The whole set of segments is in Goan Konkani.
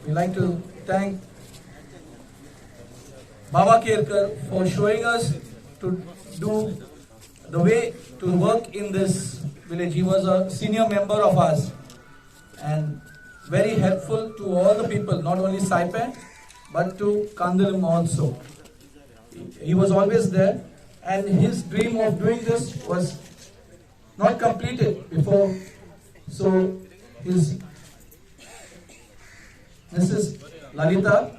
We like to thank Baba Kerkar for showing us to do the way to work in this village. He was a senior member of ours and very helpful to all the people, not only Saipen, but to Candolim also. He was always there, and his dream of doing this was not completed before. So his Mrs. Lalita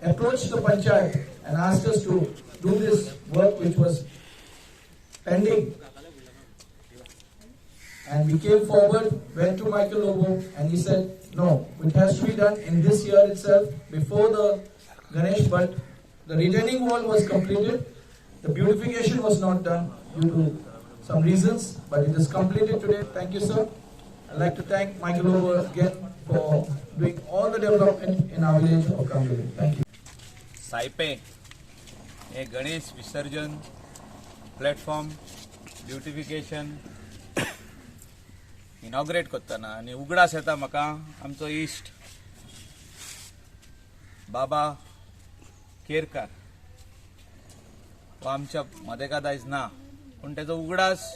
approached the panchayat and asked us to do this work which was pending. And we came forward, went to Michael Lobo, and he said, "No, it has to be done in this year itself, before the Ganesh," but the retaining wall was completed. The beautification was not done due to some reasons, but it is completed today. Thank you, sir. I'd like to thank Michael Lobo again for doing all the development in our village of Candolim. Thank you. सायपे हे गणेश विसर्जन प्लॅटफॉर्म ब्युटिफिकेशन इनॉग्रेट करतना आनी उगडास येता म्हाका आमचो इश्ट बाबा केरकार. हो आमच्या मदेकात आयज ना, पूण तेजो उगडास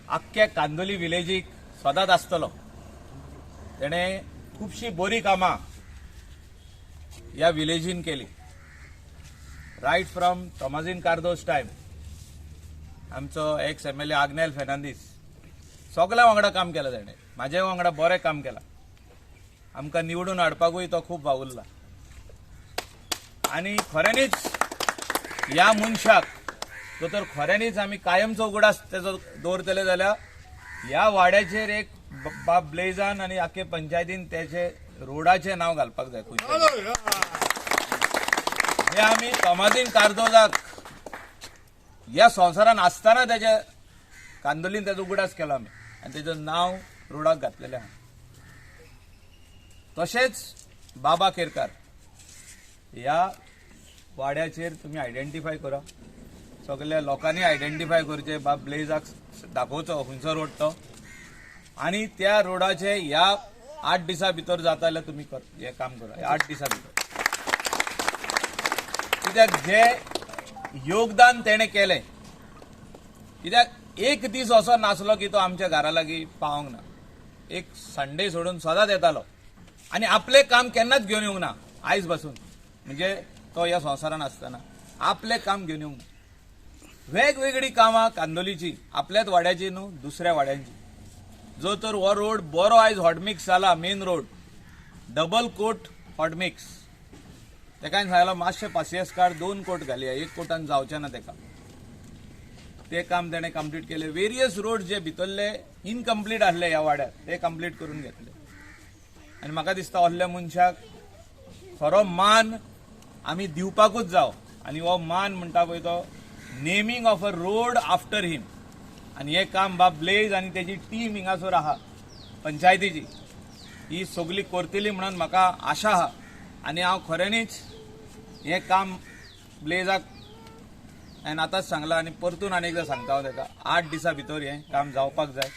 आख्ख्या कांदोली विलेजीक सदांच आसतलो. तेणें खुबशीं बरीं कामां ह्या विलेजीन केली, right from Tomazinho Cardozo time. आमचो एक्स एमएलए आग्नेल फेर्नांदीस, सगळ्या वांगडा काम केलां तेणें. म्हाजे वांगडा बरें काम केलां. आमकां निवडून हाडपाकूय तो खूब वावुरला आनी खऱ्यांनीच ह्या मनशाक जो तर खऱ्यांनीच आमी कायमचो उगडास तेजो दवरतले जाल्यार ह्या वाड्याचेर एक बाब ब्लेजान आनी आख्खे पंचायतीन तेचे रोडाचें नांव घालपाक जाय खंयच्या. हे आमी तोमाजीन कार्दोजाक ह्या संवसारान आसतना तेजे कांदोलीन तेजो उगडास केलो आमी आनी तेजें नांव रोडाक घातलेलें आहा. तशेंच बाबा केरकार, ह्या वाड्याचेर तुमी आयडेंटिफाय करा. सगल्या लोकांनी आयडेंटिफाय करचें, बाब ब्लेजाक दाखोवचो खंयचो रोड तो आनी त्या रोडाचे ह्या 8 दिसां भितर जाता जाल्यार तुमी हें काम करा 8 दिसां भितर. कित्याक जे योगदान तेणें केलें, कित्याक एक दीस असो नासलो की तो आमच्या घरा लागीं पावोंक ना. एक संडे सोडून सदांच येतालो आनी आपलें काम केन्नाच घेवन येवंक ना आयज पासून. म्हणजे तो ह्या संवसारान आसतना आपलें काम घेवन येवंक ना. वेगवेगळी कामां कांदोलीची, आपल्याच वाड्याची न्हू, दुसऱ्या वाड्यांची. जो तर हो रोड बरो आयज हॉटमिक्स जाला, main road double coat hot mix. तेका हांवें सांगलां, मातशें पासियेंस काड, दोन कोट घालया, एक कोटान जावचें ना तेका. ते काम तेणें कंप्लीट केले. वेरियस रोड जे भितरले इनकम्प्लीट आसले ह्या वाड्यार, ते कंप्लीट करून घेतले. आनी म्हाका दिसता असल्या मनशाक खरो मान आमी दिवपाकूच जाव. आनी हो मान म्हणटा पळय तो naming of a road after him. आनी हें काम बाब ब्लेज आनी तेजी टीम हिंगासर आहा पंचायतीची, ही सगली करतली म्हणून म्हाका आशा आहा. आनी हांव खऱ्यांनीच हें काम ब्लेजाक हांवें आतांच सांगलां आनी परतून आनी एकदां सांगता हांव ताका, 8 दिसां भितर हें काम जावपाक जाय.